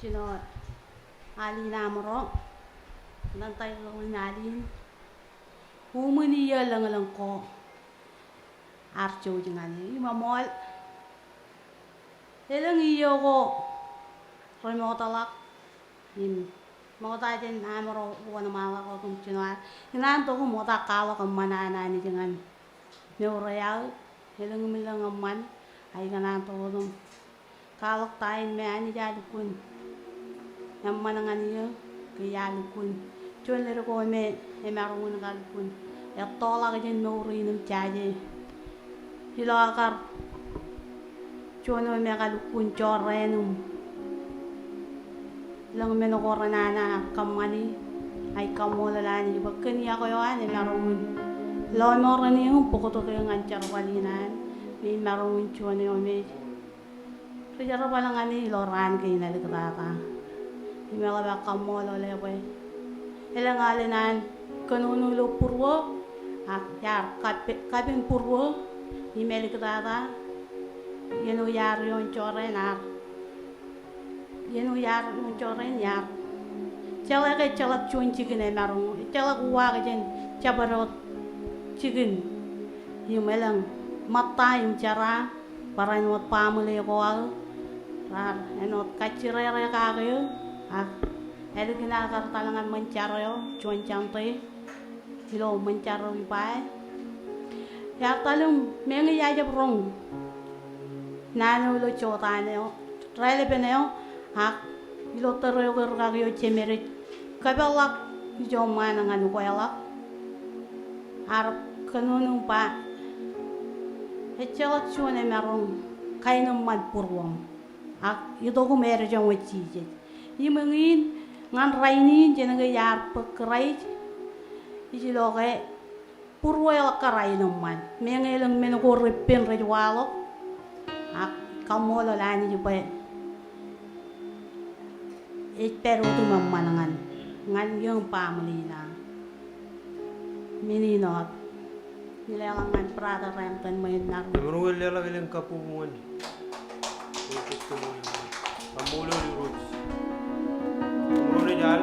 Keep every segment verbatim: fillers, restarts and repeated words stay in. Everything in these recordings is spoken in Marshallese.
Jino Alin Amro, ñan taitōḷ in Alin. Uṃwin iiō lōñlōñ ko ear jouj ñan e. Im eṃool, elōñ iiō ko remootḷọk im ṃokta jān Amro wōnṃaanḷọk wōt im jino ad ikōṇaan tok im ṃokta kwaḷọk eṃṃan an Anij ñan mour eo aō. Elōñ im elōñ eṃṃan, a ikōṇaan tok wōt im kwaḷọk ta in me Anij ear lukkuun eṃṃan ñan eō, ke ear lukkuun juon ledik eo me emaroñ in kalukkuun ettoḷọk jān mour in im jaje. Ilo kar juon eo me kalukkuun jorrāān im elōñ men ko renana kōṃṃani, a ij kaṃṃoolol Anij bwe kōn iọkwe eo an emaroñ in lọmọọren eō im bōktok eō ñan jerbal in an, me emaroñ in juon eo me ej ri jerbal ñan e ilo raan kein āliktata. Im eḷap aō kaṃṃoolol e bwe elōñ alen an kōnono ilo būruō, ak iar kab-, kapen būruō, im āliktata iien eo iar ioon jorrāān ear, iien eo iar ioon jorrāān ear jeḷā ke ejjeḷọk juon jikin emaroñ, ejjeḷọk uwaak jān jabdewōt jikin. Im elōñ ṃōtta im jera barāinwōt baaṃle ko aō raar āinwōt kajjirere kake eō, ak ālikin aō kar etal ñan ṃōn jar eo, juon jante ilo ṃōn jar eo ibae. Ear etal im meñe ij jab roñ naan eo ilo jota eo, raelepen eo, ak ilo tōre eo ke rūkaki eo jemed ej kōpeḷḷọk ijo ṃaan ñan ukweḷọk, ear kōnono im ba, ejjeḷọk juon emaroñ kaenōṃṃan būruōṃ, ak itok im edjoñ wōt Jisōs. Im eñin ñan rainin, jān ke iar bōk Kraist, ij lo ke būruō eḷak kar aenōṃṃan. Meñe elōñ men ko repen rej waḷọk, ak kaṃṃoolol Anij bwe ej pād wōt im eṃṃan ñan, ñan eō im baaṃle in aō. Men in wōt. Im leḷọk ñan brother Renton ṃweiuk ṇa. Im ruo leḷọk elōñ kabbokbok ñan Kaṃṃoolol Irooj. Im ro rej al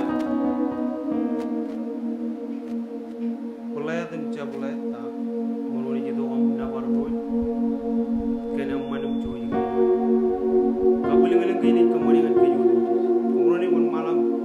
bōḷāt im jabōḷāt, ak ro rej itok im nōbar Irooj kōn eṃṃan im jouj. Kabwilōñlōñ kein ej kōṃṃane ñan kōj. Im ro rej wōnṃaanḷọk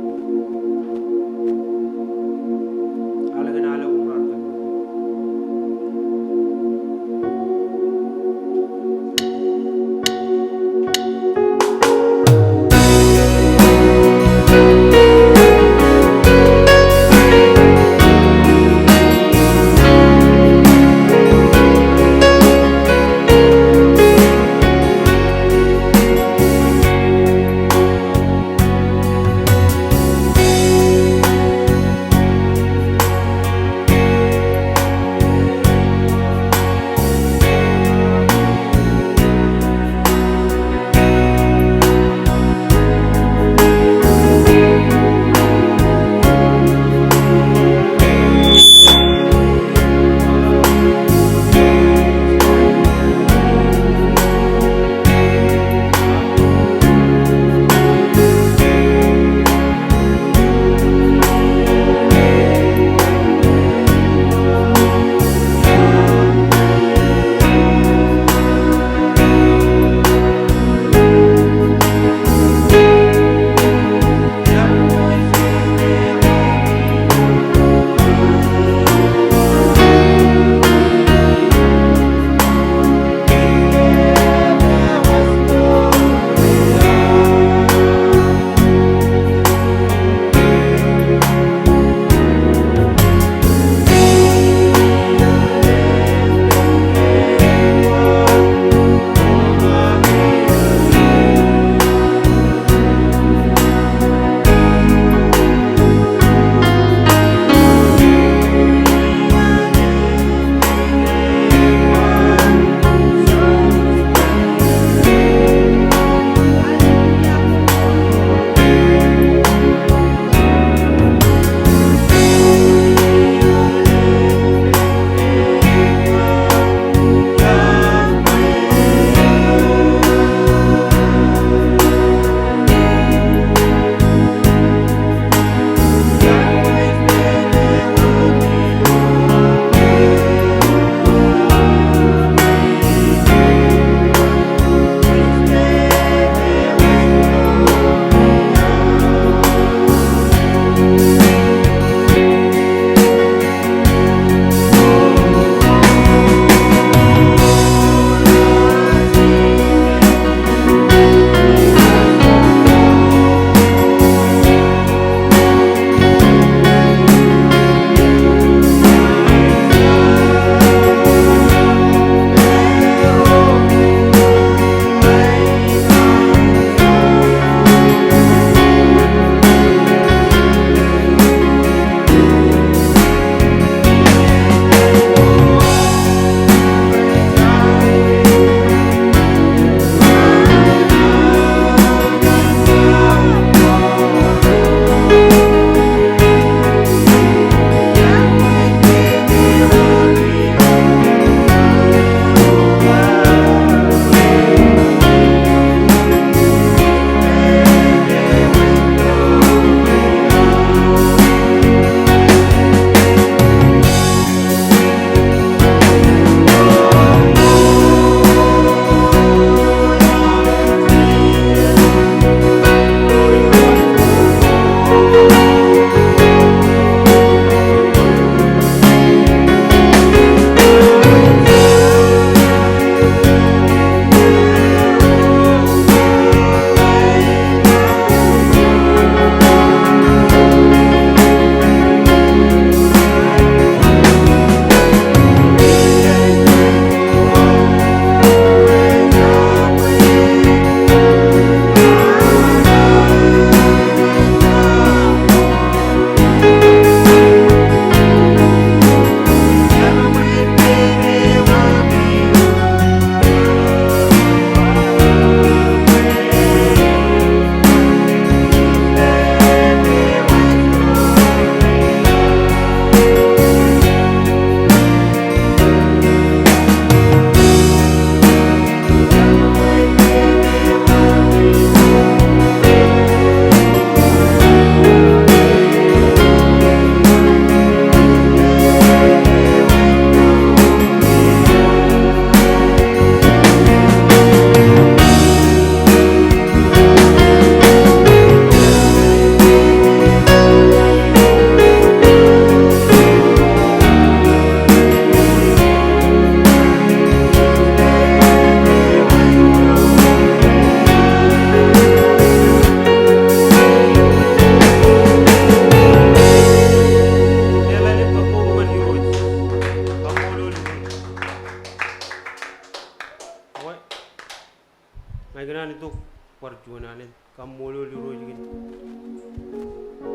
bar juon alen. Kaṃṃoolol Irooj kōn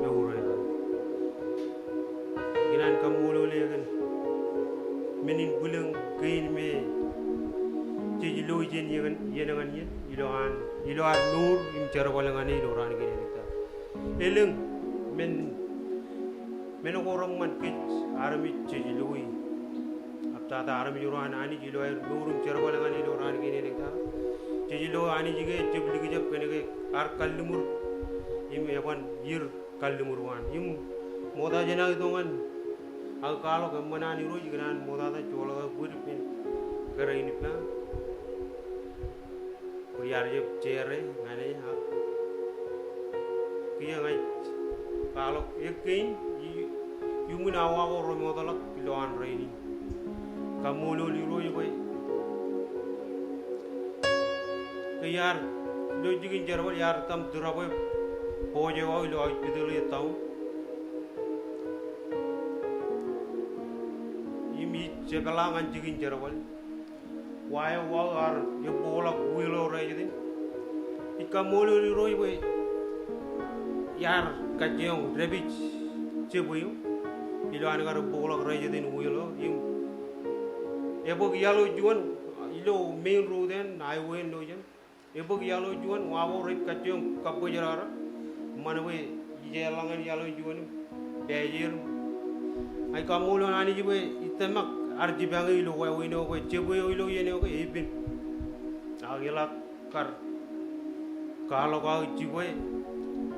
mour eo aṃ. Ikōṇaan kaṃṃoolol eō kōn men in bwilōñ kein me jej lo ijeṇ iien ñan iien ilo an, ilo ad mour im jerbal ñan e ilo raan kein āliktata. Elōñ men, men ko reṃṃan kōj armej jej loi. Ab tata armej ro an Anij ilo aer mour im jerbal ñan e ilo raan kein āliktata. Jej lo Anij ke ejjab likjab kōnke ear kalliṃur im eban ier kalliṃur eo an. Im ṃokta jān aō itok ñan aō kwaḷọk eṃṃan an Irooj, ikōṇaan ṃoktata joḷọk aō bōd ippān kōrā in ippa. Bwe iar jab share ñan e ak kiiō ña ij kwaḷọk ekkein iuṃwin awa ko remootḷọk ilowaan rainin. Kaṃṃoolol Irooj bwe ke iar ilo jikin jerbal iar itaṃ tūrabwe boojo eo aō ilo aujpitōḷ eo etaṃ. Im ij jepḷaak ñan jikin jerbal. Wa eo aō ear ebōkḷọk wheel eo rejātin. Ij kaṃṃoolol Irooj bwe iar kajjioñ dāpij jebwe eo ilo an kar ebōkḷọk rejātin wheel eo im ebōk yellow juon ilo main road eṇ, highway ṇe eo jān. Ebōk yellow juon, wa ko rej kajjioñ kabbōjrak. Ṃan bwe ij eḷḷọk ñan yellow juon im pājeer. Ij kaṃṃoolol Anij bwe ij tōmak ar jipañ e ilo wāween eo ke jebwe eo ilo iien eo ke epen. Ak eḷak kar kwaḷọk aō jibwe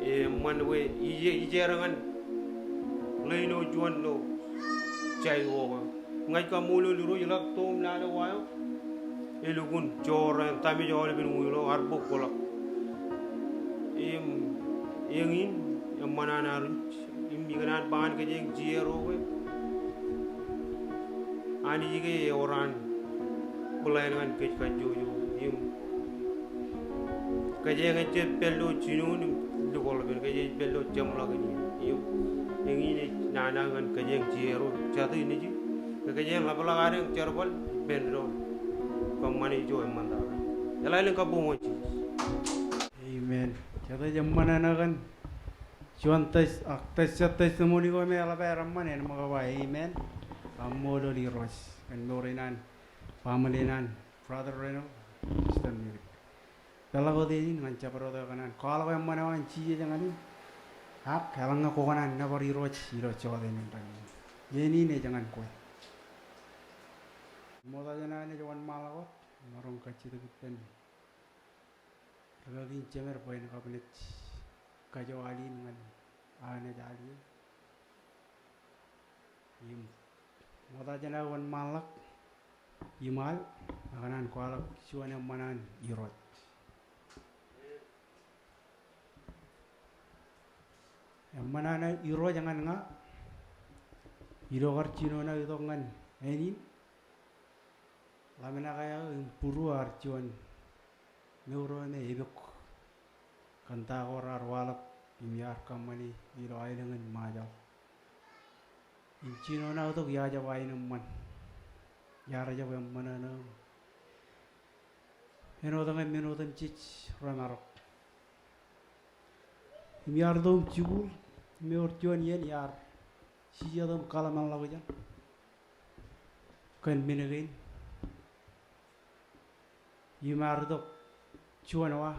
eṃṃan bwe ij, ij er ñan lane eo juon ilo jān ko. Ña ij kaṃṃoolol Irooj, eḷak tok im lale wa eo elukkuun joor eṇ, damage aolepen wheel eo, ar bōk bōkḷọk. Im eñin eṃṃan an armej, im ikōṇaan ba ñan kōj eñ, jier eo ke Anij ke ewōr an plan ñan kōj kajjojo. Im kōj eñ ejjab pād ilo jinoin im lukkuun ippān, kōj ej pād ilo jeṃḷọkin. Im eñin ej nana ñan kōj eñ, jier eo jatū nejū ke kōj eñ ḷapḷọk ad eñ jerbal ippān doon kōṃṃane ijo eṃṃantata. Eḷaññe kabuñ ñan Jisōs. Amen. Jete ej eṃṃan ṇe kōn juon tes-, ak tes-, testimony ko me eḷap aer eṃṃan, en ṃōk ba amen. Kaṃṃoolol Irooj kōn mour in an, family in an, Brother Reno, Sister Mary. Peḷḷọk wōt in ñan jabdewōt eo kōṇaan kwaḷọk eṃṃan eo an Jisōs ñan e. Ak eḷaññe kwō kōṇaan nōbar Irooj ilo jota in rainin, iien in ej ñan kwe. Ṃokta jān an ej wōnṃaanḷọk wōt, maroñ kajjitōk ippān rikaki in jemed bwe en kab naaj kajo al in ñan aō naaj al ie. Im ṃokta jān aō wōnṃaanḷọk im al, ak kōṇaan kwaḷọk juon eṃṃan an Irooj. Eṃṃan an Irooj ñan ña ilo kar jino ṇe aō itok ñan ānin. Ḷōmṇak eo aō im būruō ear juon mour eo me epok kōn ta ko raar waḷọk im iar kōṃṃane ilo aelōñ in Ṃajeḷ. Im jino ṇe aō itok iar jab aenōṃṃan, iar jab eṃṃanōṇō. Āinwōt ñe men otemjej remarok. Im iar itok im jikuuḷ im ewōr juon iien iar jijet im kōḷmānḷọkjeṇ kōn men kein. Im ar itok juon wa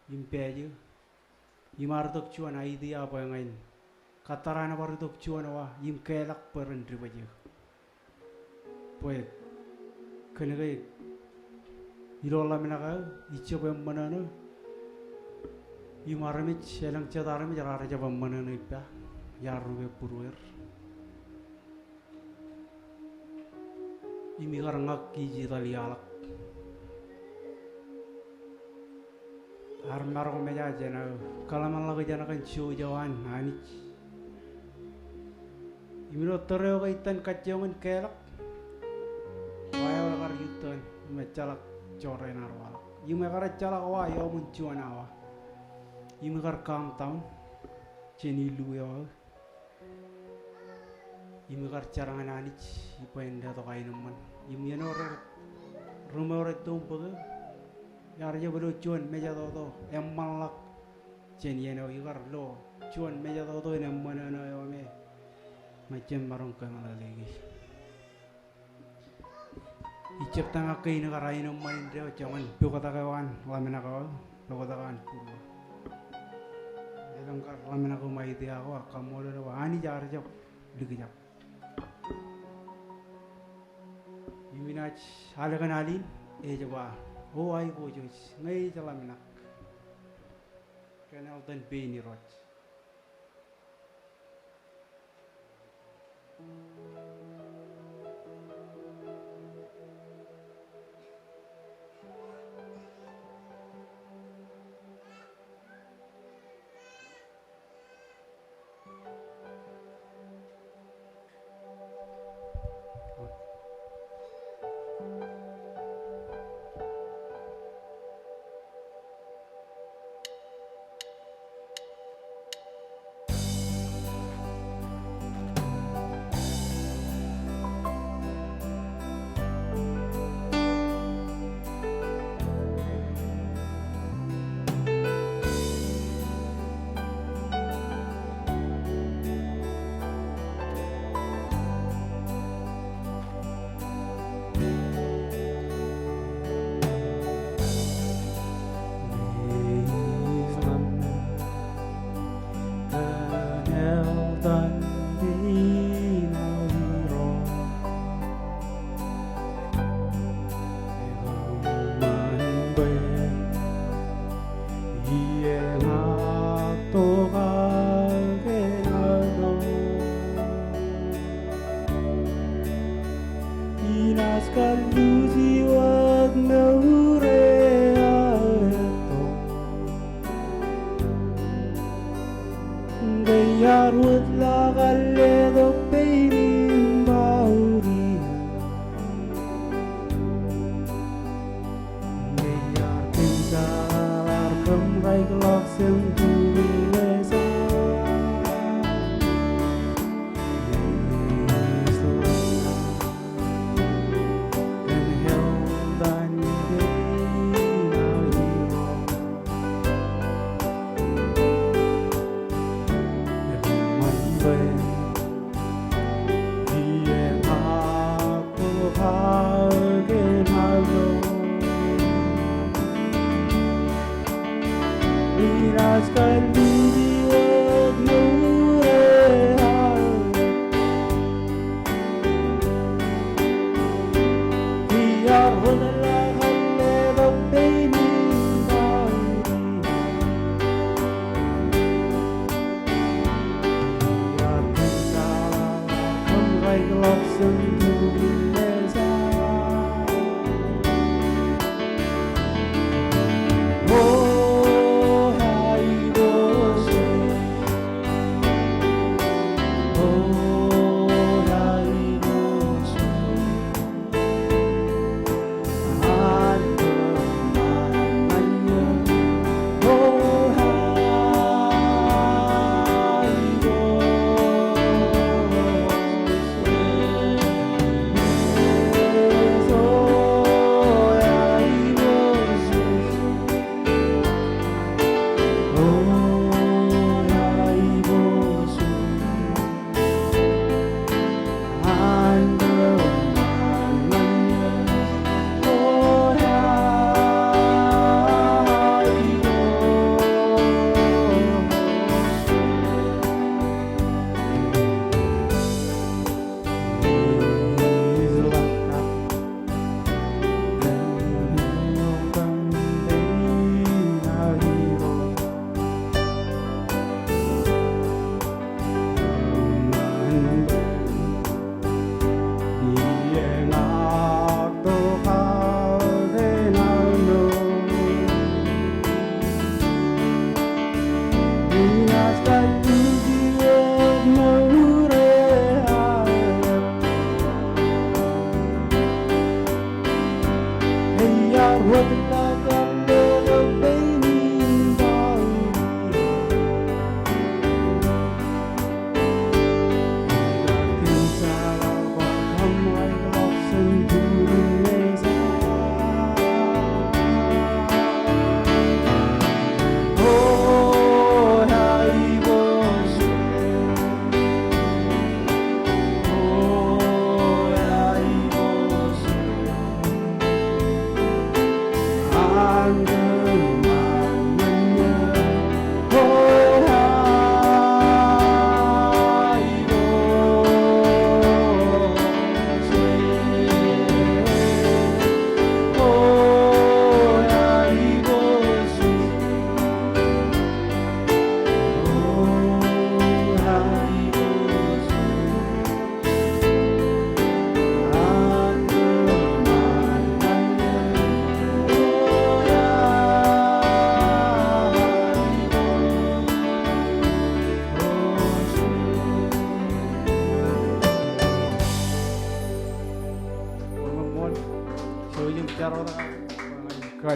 im pāj eō. Im ar itok juon idea bwe ña in kōttar an bar itok juon wa im keḷọk bwe ren dibōj eō. Bwe kōnke ilo ḷōmṇak eo ij jab eṃṃanōṇō. Im armej, elōñ jet armej raar jab eṃṃanōṇō ippa. Iar rup būrueir. Im ikar ñak ij etal iaḷọk. Ar marok meja jān aō kōḷmānḷọkjeṇ kōn jouj eo an Anij. Im ilo tōre eo ke itōn kajjioñ in keḷọk, wa eo ekar iuttōn im ejjeḷọk jorrāān ar waḷọk. Im ekar ejjeḷọk wa ioṃwin juon awa. Im ikar calm down jān illu eo aō. Im ikar jar ñan Anij bwe en letok aenōṃṃan. Im iien eo rej, ruṃ eo rej tok im bōk eō, Iar jab lo juon mejatoto eṃṃanḷọk jān iien eo ikar lo juon mejatoto in eṃṃan eo eo me ña ij jab maroñ kōmeḷeḷeiki. Ij jab tōmak ke in kar aenōṃṃan indeeo joñan poktak eo an ḷōmṇak eo, poktak eo an būruō. Elōñ kar ḷōmṇak eo ṃaitia ko ak kaṃṃoolol eo ba Anij ear jab likjab. Im inaaj al kōn al in, ej ba, O aikuj eo, ñe ij ḷōmṇak kōn eḷtan pein Irooj. Inaaj kalluuji wōt mour e aō etto. Ke iar wōtlọk al letok pein in bauria. Ke iar kōn saḷ ar kōmkaikḷọk jān tūriḷ eo.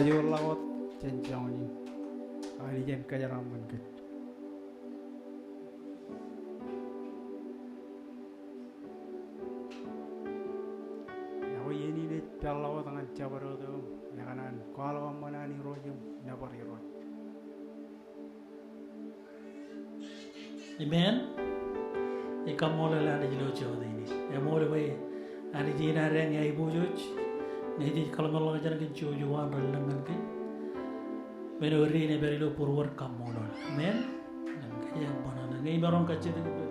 Kajoor ḷọk wōt jān joñan in. Anij en kōjeraaṃṃan kōj. Iọkwe iien in ej peḷḷọk wōt ñan jabdewōt eo im ekōṇaan kwaḷọk eṃṃan an Irooj im nōbar Irooj. Amen. Ij kaṃṃoolol Anij ilo jota in. Eṃool bwe Anij enaaj aiboojoj ñe jej kōḷmānḷọkjeṇ kōn jouj eo an relōñ ñan kōj. Men eo ej pād ilo būruod kaṃṃoolol. Amen. Im kōjeañ bar ṇa ñe imaroñ kajjitōk bwe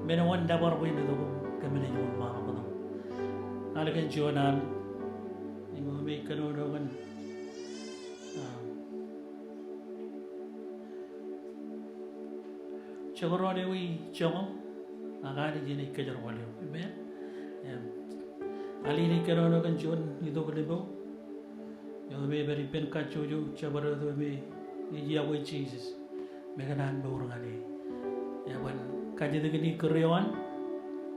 men eo an nōbar bwe en itok im kōmij wōnṃaanḷọk wōt im al kōn juon al im eo me ej kōnono kōn, ah, jekdọọn eo ej joñoul, ak Anij enaaj kōjerbal eok. Amen. Im al in ej kōnono kōn juon itok limbo eo me ej pād ippān kajjojo jabdewōt eo me ej iọkwe Jisōs im ekōṇaan mour ñan e. Eban kajjitōk in kūr eo an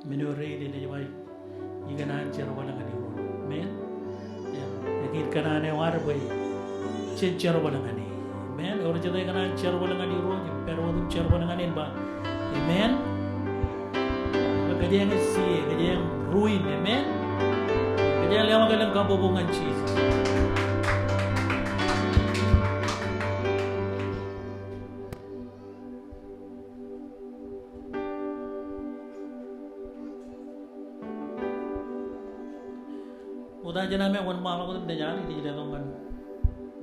men eo rej ej ba ikōṇaan jerbal ñan Irooj. Amen. Im ekōṇaan eo ad bwe jen jerbal ñan e. Amen. Ewōr jete ekōṇaan jerbal ñan Irooj im pād wōt im jerbal ñan e in ba amen. Kōjeañ ej sie, kōjeañ ruin. Amen. Kōjeañ leḷọk elōñ kabbokbok ñan Jisōs. Ṃokta jān ami wōnṃaanḷọk wōt im naaj al, ij letok ñan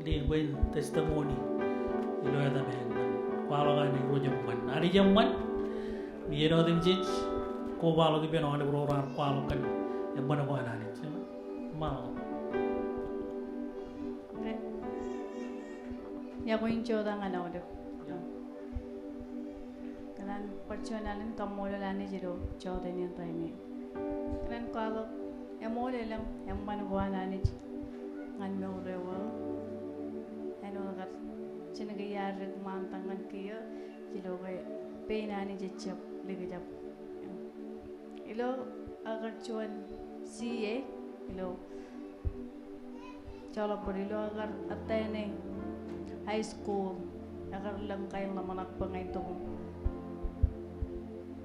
lead bwe in testimony ilo etaṃ eo ñan kwaḷọk an Irooj eṃṃan. Anij eṃṃan im iien otemjej kobaḷọk ippān aolep ro raar kwaḷọk kōn eṃṃan ko an Anij. Ṃaanḷọk. Iọkwe in jota ñan aolep. Kōṇaan bar juon alen kaṃṃoolol Anij ilo jota in rainin. Kōṇaan kwaḷọk eṃool elōñ eṃṃan ko an Anij ñan mour eo aō. Āinwōt kar jen ke iar dik ṃaantak ñan kiiō ilo ke pein Anij ejjab likjab. Ilo aō kar juon C A ilo joḷọk bōd ilo aō kar attend e high school, ekar lōñ kain ḷōmṇak bwe ña in tok im,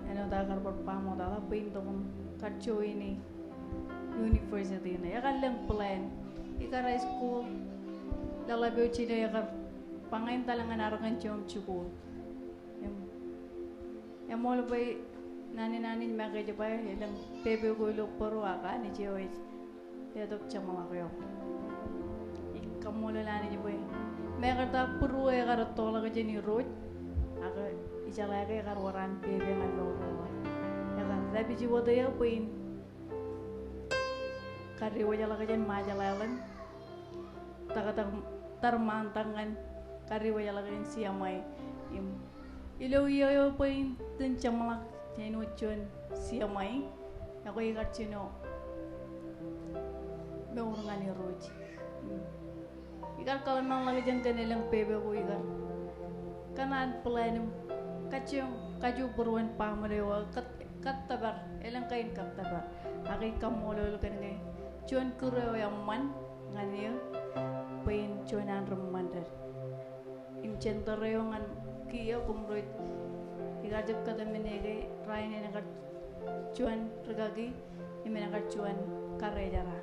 āinwōt aō kar bar ba ṃokta bwe in tok im kar join e university ṇe. Ekar lōñ plan. Ikar high school, leḷḷap eo jino ekar ba ña in etal ñan arkan juon jikuuḷ. Im eṃool bwe naan in Anij make ej ba elōñ pepe ko ilo bōro ak Anij eo ej letok jeṃḷọk eok. Ij kaṃṃoolol Anij bwe mekarta būruō ekar ettoḷọk jān Irooj, ak ijeḷā ke ekar wōr an pepe ñan mour eo aō. Ekar dāpij wōt eō bwe in kadiwōjḷọk jān Ṃajeḷ Island, tak, tak, tar ṃaantak ñan kadiwōjḷọk jān C M I. Im ilo iiō eo bwe in itōn jeṃḷọk jān wōt juon C M I, ekwe ikar jino mour ñan Irooj. Im ikar kōḷmānḷọkjeṇ kōn elōñ pepe ko ikar kōṇaan plan im kajjioñ kaju būruon baaṃle eo aō kōttōpar, elōñ kain kōttōpar. Ak ij kaṃṃoolol kōn ke juon kūr eo eṃṃan ñan eō bwe in juon an ri ṃṃan ded. Im jān tōre eo ñan kiiō koṃro ej, ikar jab kōtmāne ke rainin ekar juon rikaki im en ekar juon karijera.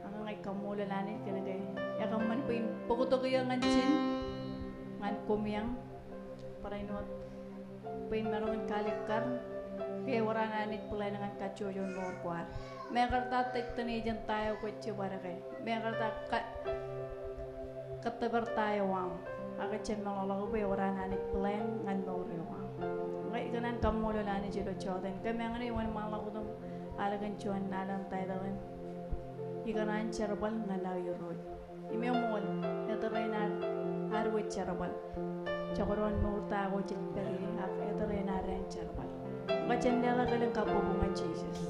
Ak ña ij kaṃṃoolol Anij kōn ke ekōṃṃan bwe in bōktok eō ñan ijin ñan koṃeañ barāinwōt bwe in maroñ in kalikkar ke ewōr an Anij plan ñan kajjojo mour ko ad. Mekarta tōjtōne jān ta eo kwōj jibadeke. Mekarta ka-, kōttōpar ta eo aṃ. Ak ejjab meḷọkḷọk bwe ewōr an Anij plan ñan mour eo aṃ. Ña ikōṇaan kaṃṃoolol Anij ilo jota in. Kōmeañ ṇe wōnṃaanḷọk wōt im al kōn juon alen taitōḷ in Ikōṇaan Jerbal ñan Aō Irooj. Im eṃool, etōr in ad, ad wōj jerbal. Jekdọọn mour ta ko jej pād ie, ak etōr in ad en jerbal. Ñe jen leḷọk elōñ kabbokbok ñan Jisōs.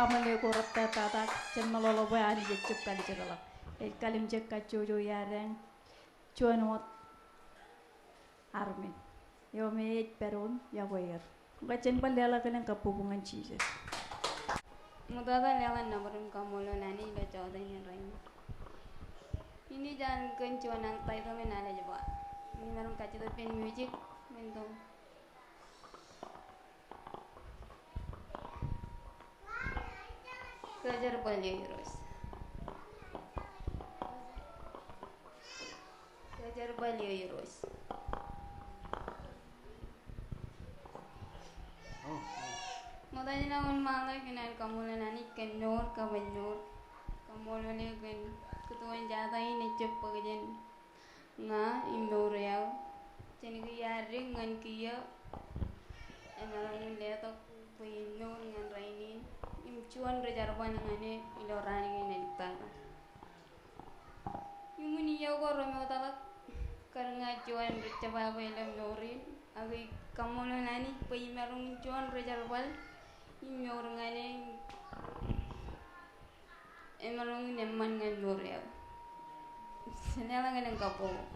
Kaṃṃoolol eok ro rej tata, jen meḷọkḷọk bwe Anij ejjab kalijekḷọk. Ej kalimjek kajjojo iadeañ juon wōt armej eo me ej pād wōt iọkwe er. Ñe jen bar leḷọk kōn kabbokbok ñan Jisōs. Ṃoktata leḷọk nōbar im kaṃṃoolol Anij ilo jota in rainin. Inaaj al kōn juon al title men al ej ba, im imaroñ kajjitōk ippān music men to. Kōjerbal eo Irooj. Kōjerbal eo Irooj. Ṃokta jān aō wōnṃaanḷọk kōn aer kaṃṃoolol Anij kōn mour kab mour. Kaṃṃoolol eok kōn kōtwōn jota in ejjab bōk jān ña im mour eo. Jān kiiō adik ñan kiiō, emaroñ in letok bwe in mour ñan rainin im juon ri jerbal ñan e ilo raan kein ej tata. Iuṃwin iiō ko remootḷọk, kar ña juon ri jebabwe ilo mour in, ak ij kaṃṃoolol Anij bwe imaroñ in juon ri jerbal im mour ñan e, emaroñ in eṃṃan ñan mour eo. Jen leḷọk kōn kabbokbok.